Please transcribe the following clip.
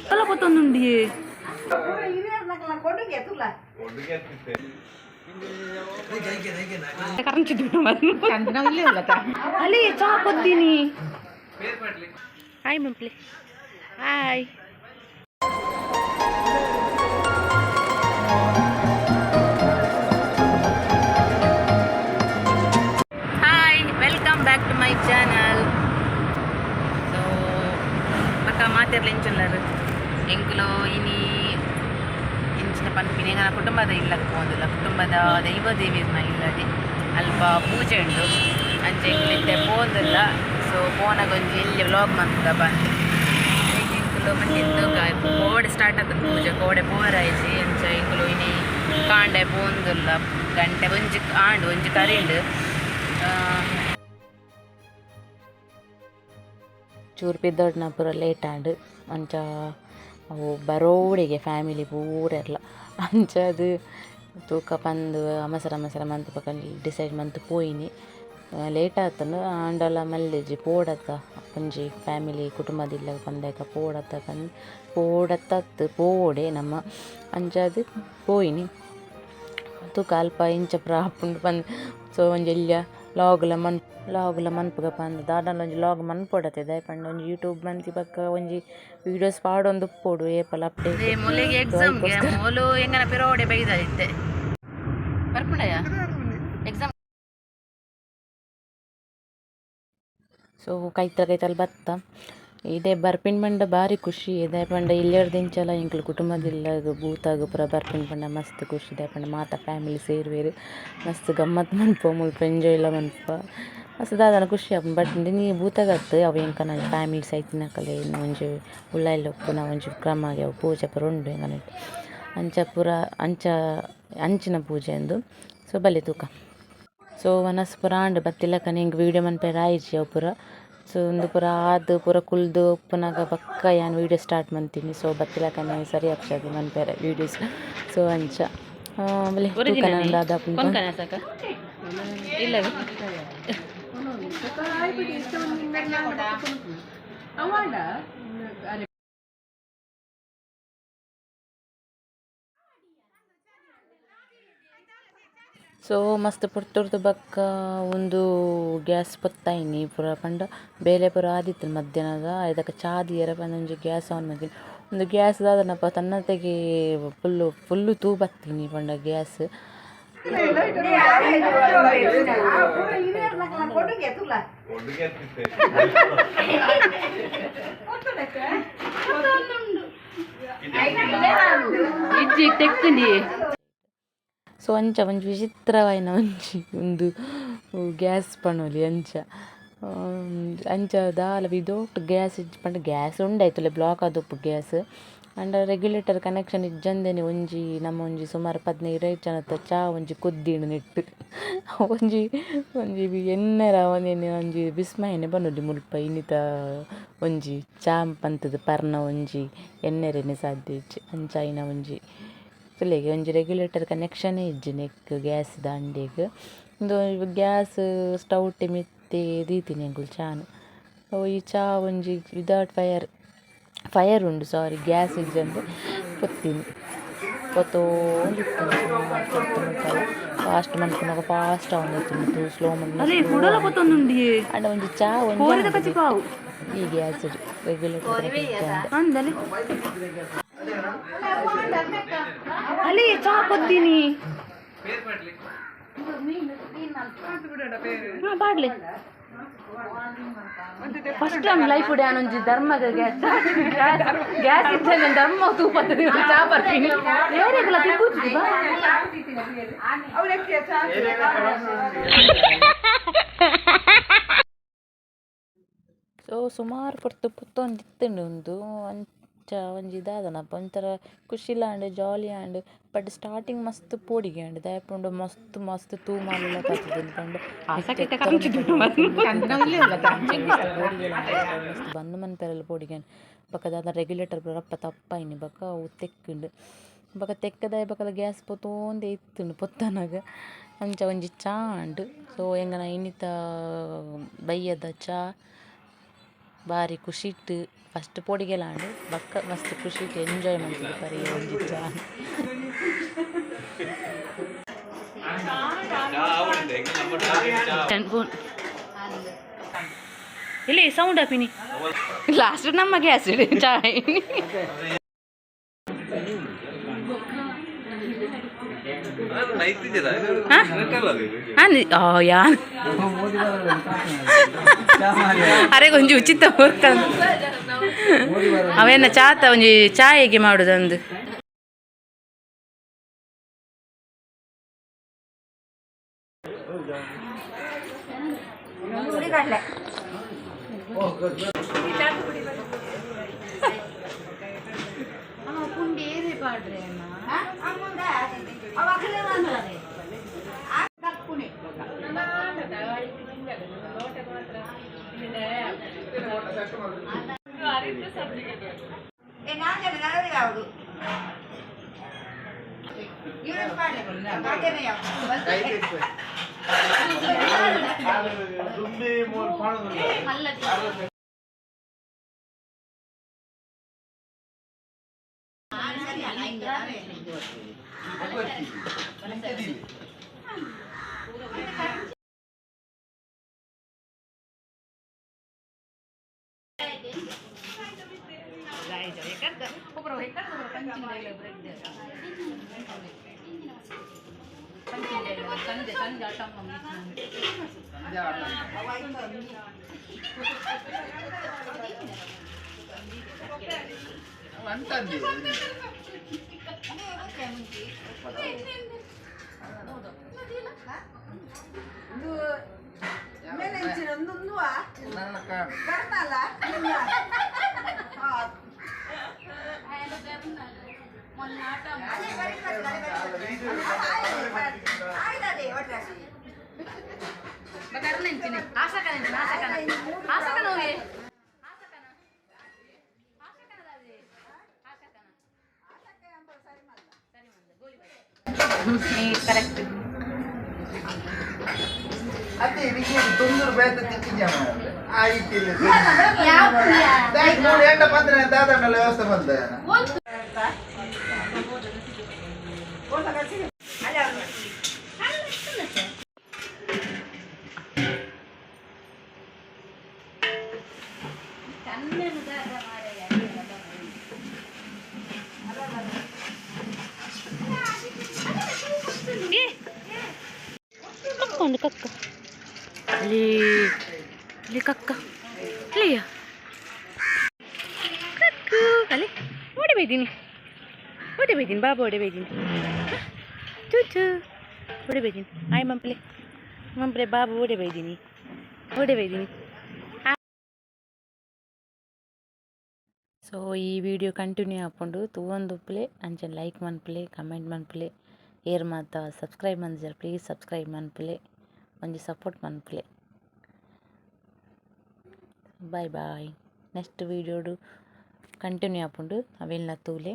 ಪತ್ತೊಂದುಂಡಿಯೇ. ಅಲ್ಲಿ ಚಾ ಕೊದ್ದೀನಿ. ಹಾಯ್ ಮಂಪ್ಲಿ, hi. Hi, welcome back to my channel. So ಬೊಕ್ಕ ಮಾತೆರ್ಲ ಎಂಚುಲ್ಲರು? ಎಂಕುಲು ಇನಿ ಇಂಚಿನ ಪನ್ಪಿನಿ, ಎಂಕನ ಕುಟುಂಬದ ಇಲ್ಲಗ್ ಪೋಂದುಲ್ಲ. ಕುಟುಂಬದ ದೈವ ದೇವಿರ್ನ ಇಲ್ಲಡೆ ಅಲ್ಪ ಪೂಜೆ ಉಂಡು. ಅಂಚ ಎಂಕುಲು ಇತ್ತೆ ಪೋಂದುಲ್ಲ. ಸೊ ಪೋನಾಗ ಒಂಜಿ ಎಲ್ಯ ವ್ಲಾಗ್ ಮನ್ಪುಗ ಪಂದ್. ಎಂಕುಲು ಮಂತಿತ್ತು, ಕೋಡೆ ಸ್ಟಾರ್ಟ್ ಆತದ ಪೂಜೆ, ಕೋಡೆ ಪೋವರಾಯ್ಜಿ. ಅಂಚ ಎಂಕುಲು ಇನಿ ಕಾಂಡೆ ಪೋಂದುಲ್ಲ. ಗಂಟೆ ಒಂಜಿ ಆಂಡ್, ಒಂಜಿ ಕರಿಂಡು. ಚೂರು ಪಿದಡ್ನ ಪೂರ ಲೇಟ್ ಆಂಡ್. ಅಂಚ ಅವು ಬರೋಡಿಗೆ ಫ್ಯಾಮಿಲಿ ಪೂರೆರ್ಲ. ಅಂಚ ಅದು ತೂಕ ಪಂದ್ ಅಮಸರ ಅಮಸರ ಮಂತ್ ಬೊಕ ಡಿಸೈಡ್ ಮಂತ್ ಪೋಯಿನಿ. ಲೇಟ್ ಆತುಂಡು, ಆಂಡಲ ಮಲ್ಲೆಜಿ ಪೋಡತ್ತ, ಒಂಜಿ ಫ್ಯಾಮಿಲಿ ಕುಟುಂಬದ ಪಂದಕ ಪೋಡತ್ತ ಪಂದ್, ಪೋಡತ್ತತ್ ಪೋವೊಡೆ ನಮ್ಮ. ಅಂಚಾದ್ ಪೋಯಿನಿ. ತೂಕ ಅಲ್ಪ ಎಂಚ ಪೂರ ಆಪುಂಡು ಪಂದ್. ಸೊ ಒಂಜಿ ಎಲ್ಯ ಲಾಗ್ಲ ಮನ್ ಲಾಗ್ಲ ಮನ್ಪುಗ ಪಂದ್. ದಾದಾಂಡ ಒಂಜಿ ಲಾಗ್ ಮನ್ಪೊಡತೆ, ದಾಯೆ ಪಂಡ ಒಂಜಿ ಯೂಟ್ಯೂಬ್ ಮಂತಿ ಬೊಕ್ಕ ಒಂಜಿ ವೀಡಿಯೋಸ್ ಪಾಡೊಂದು ಉಪ್ಪೊಡು ಏಪಲ ಅಪ್ಡೇಟ್. ಮೊಲೆಗೆ ಎಕ್ಸಾಮ್, ಮೋಲು ಎಂಗನ ಪಿರೋಡೆ ಬೈದ ಇತ್ತೆ ಬರ್ಪುಂಡಯ್ಯ ಎಕ್ಸಾಮ್. ಸೊ ಕೈತಲ್ ಕೈತಲ್ ಬತ್ತ. ಇಡೆ ಬರ್ಪಿನ ಪಂಡ ಬಾರಿ ಖುಷಿ. ದಾಯೆ ಪಂಡ ಇಲ್ಲೆರ್ದಿಂಚಲ ಎಂಕ್ಲೆ ಕುಟುಂಬದಿಲ್ಲಗ್ ಭೂತಗ್ ಪೂರ ಬರ್ಪಿನ ಪಂಡ ಮಸ್ತ್ ಖುಷಿ. ದಾಯೆ ಪಂಡ ಮಾತ ಫ್ಯಾಮಿಲಿ ಸೇರುವೆರ್, ಮಸ್ತ್ ಗಮ್ಮತ್ ಮನ್ಪುವ, ಮುಲ್ಪ ಎಂಜಾಯ್ ಲ ಮನ್ಪುವ, ಮಸ್ತ್ ದಾದನ ಖುಷಿ ಆಪುಂಡು. ಬಟ್ ಇನಿ ಭೂತಗತ್ತ್, ಅವು ಎಂಕನ ಫ್ಯಾಮಿಲಿ ಸೈತಿನಕಲೆ ಒಂಜಿ ಉಳ್ಳಾಯಿಲ್ ಉಪ್ಪುನ ಒಂಜಿ ಕ್ರಮ, ಅವು ಪೂಜೆ ಪೂರ ಉಂಡು ಎಂಕನೆಟ್. ಅಂಚ ಪೂರ ಅಂಚ ಅಂಚಿನ ಪೂಜೆ ಉಂದು. ಸೊ ಬಲೆ ತೂಕ. ಸೊ ವನಸ್ ಪೂರ ಆಂಡ್. ಬತ್ತಿಲಕನೆ ಎಂಕ್ ವೀಡಿಯೋ ಮನ್ಪೆರೆ ಆಯಿಜಿ ಅವು ಪೂರ. ಸೊ ಉಂದು ಪೂರ ಆದ್ ಪೂರ ಕುಲ್ದು ಉಪ್ಪುನಗ ಬೊಕ್ಕ ಯಾನ್ ವೀಡಿಯೋ ಸ್ಟಾರ್ಟ್ ಮಂತೀನಿ. ಸೊ ಬತ್ತಿಲಕನೆ ಸರಿ ಆಪುಜಿ ಮನ್ಪೆರೆ ವೀಡಿಯೋಸ್. ಸೊ ಅಂಚ ಬಲೆ ತೂಕ ನನ ದಾದ ಆಪುಂಡು. ಇಲ್ಲ. ಸೊ ಮಸ್ತ್ ಪೊರ್ತುರ್ದು ಬೊಕ್ಕ ಉಂದು ಗ್ಯಾಸ್ ಪೊತ್ತಾಯಿನಿ ಪೂರ. ಪಂಡ ಬೇಲೆ ಪೂರ ಆದಿತ್ತುಂಡು ಮಧ್ಯಾಹ್ನದ. ಐದಕ್ಕೆ ಚಾ ದೀಯೆರೆ ಪಂದ್ ಒಂಜಿ ಗ್ಯಾಸ್ ಆನ್ ಮಲ್ತಿನಿ. ಉಂದು ಗ್ಯಾಸ್ ದಾದನಪ ತನ್ನತೆಗೆ ಫುಲ್ಲು ಫುಲ್ಲು ತೂ ಬತ್ತಿನಿ ಪಂಡ ಗ್ಯಾಸ್. ಇಜ್ಜಿ, ತೆಕ್ತುಂಡಿ. ಸೊ ಅಂಚ ಒಂಜಿ ವಿಚಿತ್ರವಾಯಿನ ಒಂಜಿ ಉಂದು ಗ್ಯಾಸ್ ಪನೊಲಿ. ಅಂಚ ಅಂಚ ದಾಲ ವಿದೌಟ್ ಗ್ಯಾಸ್ ಇಜ್ಜಿ ಪಂಡ ಗ್ಯಾಸ್ ಉಂಡು, ಐತುಲೆ ಬ್ಲಾಕ್ ಆದುಪ್ಪು ಗ್ಯಾಸ್. ಆಂಡ ರೆಗ್ಯುಲೇಟರ್ ಕನೆಕ್ಷನ್ ಇಜ್ಜಂದೆನೆ ಒಂಜಿ ನಮ್ಮ ಒಂಜಿ ಸುಮಾರು 15 ಜನತ ಚಾ ಒಂಜಿ ಕೊದ್ದಿಂಡು ನೆಟ್ಟ್. ಒಂಜಿ ಒಂಜಿ ಎನ್ನೆರ ಒಂಜಿ ಒಂಜಿ ವಿಸ್ಮಯನೆ ಪನೊಲಿ. ಮುಲ್ಪ ಇನಿತ ಒಂಜಿ ಚಾ ಪಂತುದು ಪರ್ನ ಒಂಜಿ ಎನ್ನೆರೆನೆ ಸಾಧ್ಯ ಇಜ್ಜಿ. ಅಂಚಾಯಿನ ಒಂಜಿ ತೂಲೆಗೆ ಒಂಜಿ ರೆಗ್ಯುಲೇಟರ್ ಕನೆಕ್ಷನ್ ಇಜ್ಜಿ ನೆಕ್ಕ್ ಗ್ಯಾಸ್ ದ ಅಂಡೆಗ್. ಉಂದು ಗ್ಯಾಸ್ ಸ್ಟೌವ್ ಮಿತ್ತೆ ದೀತಿನಿ ಎಂಕುಲು ಚಾನ್. ಅವು ಈ ಚಾ ಒಂಜಿ ವಿದೌಟ್ ಫೈರ್, ಫೈರ್ ಉಂಡು, ಸಾರಿ, ಗ್ಯಾಸ್ ಇಜ್ಜಂದೆ ಪೊತ್ತಿನಿ. ಪೊತ್ತೊಂದಿತ್ತುಂಡು ಸುಮಾರು ಪೊರ್ತು ಮುಟ್ಟಲ. ಫಾಸ್ಟ್ ಮನ್ಪುನಗ ಫಾಸ್ಟ್ ಆವೊಂದಿತ್ತುಂಡು, ಸ್ಲೋ ಅದೇ ಕುಡಲ ಪೊತ್ತೊಂದುಂಡಿಯೇ. ಆಂಡ ಒಂಜಿ ಚಾ ಒಂಜಿ ಕೋರಿದ ಕಚ್ಚಿಪಾವು. ಈ ಗ್ಯಾಸ್ ರೆಗ್ಯುಲೇಟರ್ ಇಜ್ಜಂದೆ. ಅಂದಲೆ ಅಲ್ಲಿ ಚಾ ಕೊದ್ದೀನಿ. ಹಾ, ಪಾಡ್ಲೆ. ಫಸ್ಟ್ ಟೈಮ್ ಲೈಫ್ ಒಂಜಿ ಧರ್ಮದ ಗ್ಯಾಸ್ ಗ್ಯಾಸ್ ಇಜ್ಜಂದೆ ಧರ್ಮ ತೂಪತ್ತದ ಚಾ ಬರ್ತೀನಿ. ಬೇರೆಗಳ ತಿಕ್ಕುಜಿ ಬಾ. ಸೊ ಸುಮಾರು ಪೊರ್ತು ಪೊತ್ತೊಂದಿತ್ತುಂಡು ಉಂದು. ಅಂಚ ಒಂಜಿ ದಾದನಪ ಒಂಥರ ಖುಷಿಲ ಆಂಡ್, ಜಾಲಿ ಆಂಡ್. ಬಟ್ ಸ್ಟಾರ್ಟಿಂಗ್ ಮಸ್ತ್ ಪೋಡಿಗೆ ಆಂಡ್. ದಾಯೆ ಪಂಡ ಮಸ್ತ್ ಮಸ್ತ್ ತೂ ಮಾಲೆಲ ಬತ್ತುದುಂಡು ಪಂಡ ಮಸ್ತ್ ಬಂದ್ ಮನ್ಪೆರೆಲ ಪೋಡಿಗೆ ಆಂಡ್. ಬೊಕ ದಾದ ರೆಗ್ಯುಲೇಟರ್ ಪೂರ ರಪ್ಪ ತಪ್ಪಾಯಿನಿ. ಬೊಕ ಅವು ತೆಕ್ಕುಂಡು. ಬೊಕ ತೆಕ್ಕದಾಯಿ ಬೊಕಲ ಗ್ಯಾಸ್ ಪೊತ್ತೊಂದೇ ಇತ್ತುಂಡು ಪೊತ್ತನಗ. ಅಂಚ ಒಂಜಿ ಚಾ ಆಂಡ್. ಸೊ ಎಂಕನ ಇನಿತ ಬಯ್ಯದ ಚಾ. ಬಾರಿ ಖುಷಿಟ್ ಫಸ್ಟ್ ಪೋಡಿಗೆಲಾಂಡ್ ಬೊಕ್ಕ ಮಸ್ತ್ ಖುಷಿಟ್ ಎಂಜಾಯ್ ಮಂತುದು ಪರಿಯ ಒಂಜಿ ಚಾ. ಇಲ್ಲಿ ಸೌಂಡ್ ಹಾಪಿನಿ ಲಾಸ್ಟ್ ನಮ್ಮ ಗ್ಯಾಸ್ ಚಾಯ್. ಯಾನ್ ಅರೆ ಒಂಜಿ ಉಚಿತ ವರ್ಕ ಅವೇನ ಚಾತ ಒಂಜಿ ಚಾಯೆಗೆ ಮಾಡುದಂದು. ಕರೆಕ್ಟ್. ಅದೇ ನಿಮಗೆ ತೊಂದರೆ ಬೇತ ತಿಕ್ಕಿದ್ಯಾ ಆಯ್ತಿಲ್ಲ ನೋಡಿ ಎಂಡ ಪತ್ರ ದಾದಣ್ಣಲ್ಲ ವ್ಯವಸ್ಥೆ ಬಂದ. ಕಕ್ಕ ಉಂಡು ಕಕ್ಕ ಅಲ್ಲಿ ಅಲ್ಲಿ ಕಕ್ಕ ಅಲ್ಲಿಯ ಕಕ್ಕು ಅಲ್ಲಿ ಓಡಿ ಬೈದೀನಿ, ಓಡಿ ಬೈದೀನಿ ಬಾಬಾ, ಓಡಿ ಬೈದೀನಿ ಚೂಚು ಓಡಿ ಬೈದೀನಿ. ಆಯ್ ಮಂಪ್ಲೆ ಮಂಪ್ಲೆ ಬಾಬು ಓಡಿ ಬೈದೀನಿ, ಓಡಿ ಬೈದೀನಿ. ಸೊ ಈ ವಿಡಿಯೋ ಕಂಟಿನ್ಯೂ ಆಪುಂಡು ತೂವೊಂದುಪ್ಪುಲೆ. ಅಂಚನೆ ಲೈಕ್ ಮನ್ಪುಲೆ, ಕಮೆಂಟ್ ಮನ್ಪುಲೆ. ಏರ್ ಮಾತ ಸಬ್ಸ್ಕ್ರೈಬ್ ಮಂಜರ್ ಪ್ಲೀಸ್ ಸಬ್ಸ್ಕ್ರೈಬ್ ಮನ್ಪುಲೆ, ಒಂಜಿ ಸಪೋರ್ಟ್ ಮನ್ಪುಲೆ. Bye bye. ನೆಕ್ಸ್ಟ್ ವೀಡಿಯೋಡು ಕಂಟಿನ್ಯೂ ಆಪುಂಡು, ಅವೆಲ್ನ ತೂಲೆ.